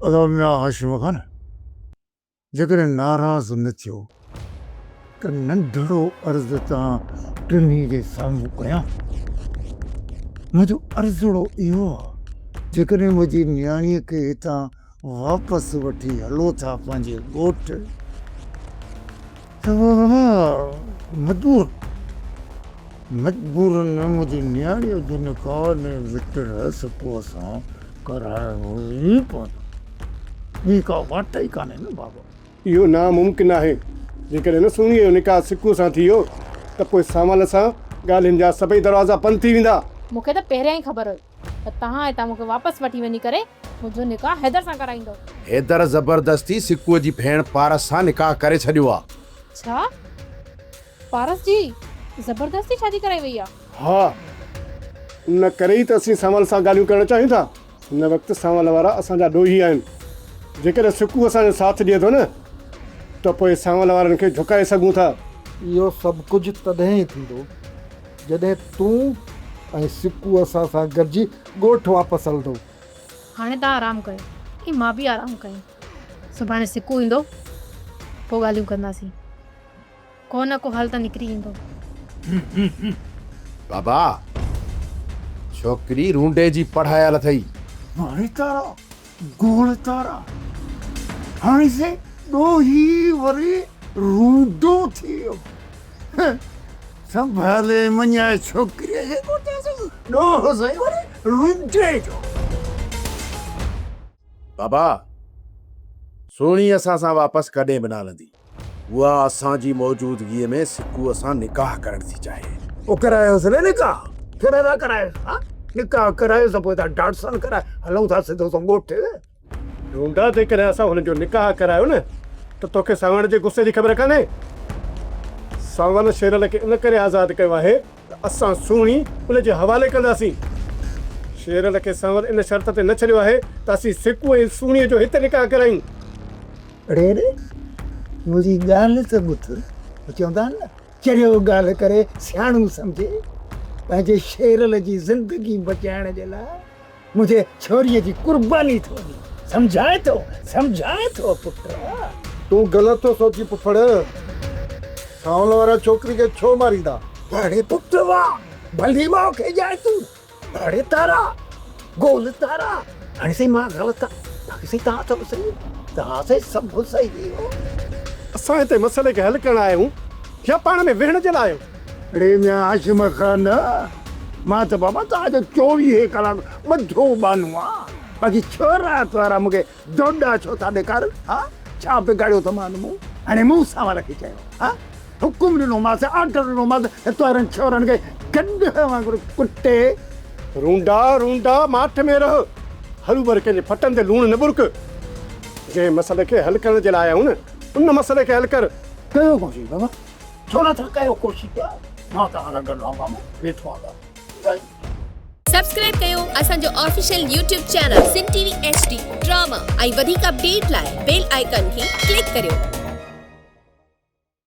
ادا ميان هاشم خان جيڪڏهن ناراض نه ٿيو ته ننڍڙو عرض توهان ٽنهي جي سامهون ڪيان. منهنجو عرضڙو اهو آهي جيڪڏهن منهنجي نياڻيء کي هتان واپس وٺي هلو ٿا پنهنجي ڳوٺ ته بابا مجبور مجبورن منهنجي نياڻيء جو نڪاح نئين وٽ سڪوء سان ڪرائڻو ئي پوندو. ٻي ڪا واٽ ئي ڪانهي نه بابا. اهو ناممڪن آهي. جيڪڏهن نه سهڻيء جو نڪاح سڪوء سان ٿي ويو ته پوء سانول سان ڳالهين جا سڀئي دروازا بند ٿي ويندا. مون کي ته پهريان ئي خبر هئي ته توهان هتان مون کي واپس وٺي وڃي ڪري منهنجو نڪاح حيدر سان ڪرائيندؤ. حيدر زبردستي سڪوء جي ڀيڻ پارس سان نڪاح ڪري ڇڏيو آ. ڇا؟ پارس جي زبردستي شادي ڪرائي وئي آ؟ ها، ان ڪري ئي ته اسين سانول سان ڳالهيون ڪرڻ چاهيون ٿا. هن وقت سانول وارا اسان جا ڏوهي آهن. جيڪڏهن سڪو اسان جو ساٿ ڏئي ٿو نه ته پوء سانول وارن کي جهڪائي سگهون ٿا. اهو سڀ ڪجهه تڏهن ئي ٿيندو جڏهن تون ۽ سڪو اسان سان گڏجي ڳوٺ واپس هلندؤ. هاڻي توهان آرام ڪيو ۽ مان به آرام ڪيان. سڀاڻي سڪو ايندو پوء ڳالهيون ڪنداسين. ڪو نه ڪو حل ته نڪري ايندو. بابا ڇوڪري رونڊي جي پڙهايل اٿئي. هاڻي تارا گول تارا هاڻي سي ڏوهي وري رونڊو ٿي ويو. سنڀالي مڃائي ڇوڪريء کي ڪو ٿا سگهون ڏوهه سائين وري رونڊي جو. بابا سهڻي اسان سان واپس ڪڏهن به نه هلندي. اها اسان جي موجودگيء ۾ سڪوء سان نڪاح ڪرڻ ٿي چاهي. پوء ڪرايوس نه نڪاح؟ ڇو نه ٿا ڪرايوس؟ ها نڪاح ڪرايوس ته پوء ٿا ڊاٽسن ڪرائي هلون ٿا سڌو سنئون ڳوٺ. ڍونڍا جيڪڏهن اسان هن جو نڪاح ڪرايو نه ته توکي سانوڻ جي غصي جي خبر ڪانهي. سانول شيرل کي ان ڪري آزاد ڪيو آهي ته اسان سهڻي ان جي حوالي ڪنداسين. شيرل کي سانول ان شرط تي نه ڇڏيو آهي ته اسين سڪو ۽ سهڻيء جو هت نڪاح ڪرايون. اڙي ري منهنجي ڳالهه ته ٻڌ. هو چوندا آهن نه چريو ڳالهه ڪري سياڻو سمجهي. پنهنجي شيرل جي زندگي بچائڻ جي لاء منهنجي ڇوريء جي قرباني ٿو ڏي. سمجهانء ٿو، سمجهانء ٿو پٽ. تون غلط ٿو سوچين پڦڙ. سانول وارا ڇوڪري کي ڇو ماريندا؟ اڙي پٽ واهه، ڀلي ماء کي ڄائي تون. اڙي تارا، گول تارا، هاڻي سائين مان غلط آ، باقي سائين توهان سڀ صحيح، توهان سائين سڀ صحيح هو. اسان هتي مسئلي کي حل ڪرڻ آيا آهيون يا پاڻ ۾ ويهڻ جي لاء آيا آهيون؟ اڙي ميان هاشم خان، مان ته بابا توهان جو چوويهه ڪلاڪ ٻڌو ٻانهو آ، باقي ڇورا توارا مون کي دوڏا ڇو ٿا ڏيکارن، ها؟ ڇا بگاڙيو اٿمان مون؟ هاڻي مون سانول کي چيو، ها؟ حڪم ڏنومانس، آرڊر ڏنومانس ته توهارن ڇورن کي گڏهه وانگر ڪٽي. رونڊا رونڊا ماٺ ۾ رهه، هروڀر ڪنهن جي ڦٽن تي لوڻ نه ٻرڪ. جنهن مسئلي کي حل ڪرڻ جي لاء آيا آهيون نه، ان مسئلي کي حل ڪر. ڪيو ڪوشش بابا، ڇو نه ٿا ڪيو ڪوشش، مان توهان سان گڏ آهيان مامو، ويٺو آهيان بابا. سبسڪرائب ڪيو اسان جو official YouTube channel Sindh T V H D drama ۽ وڌيڪ اپڊيٽ لاء بيل آئيڪان کي ڪلڪ ڪريو.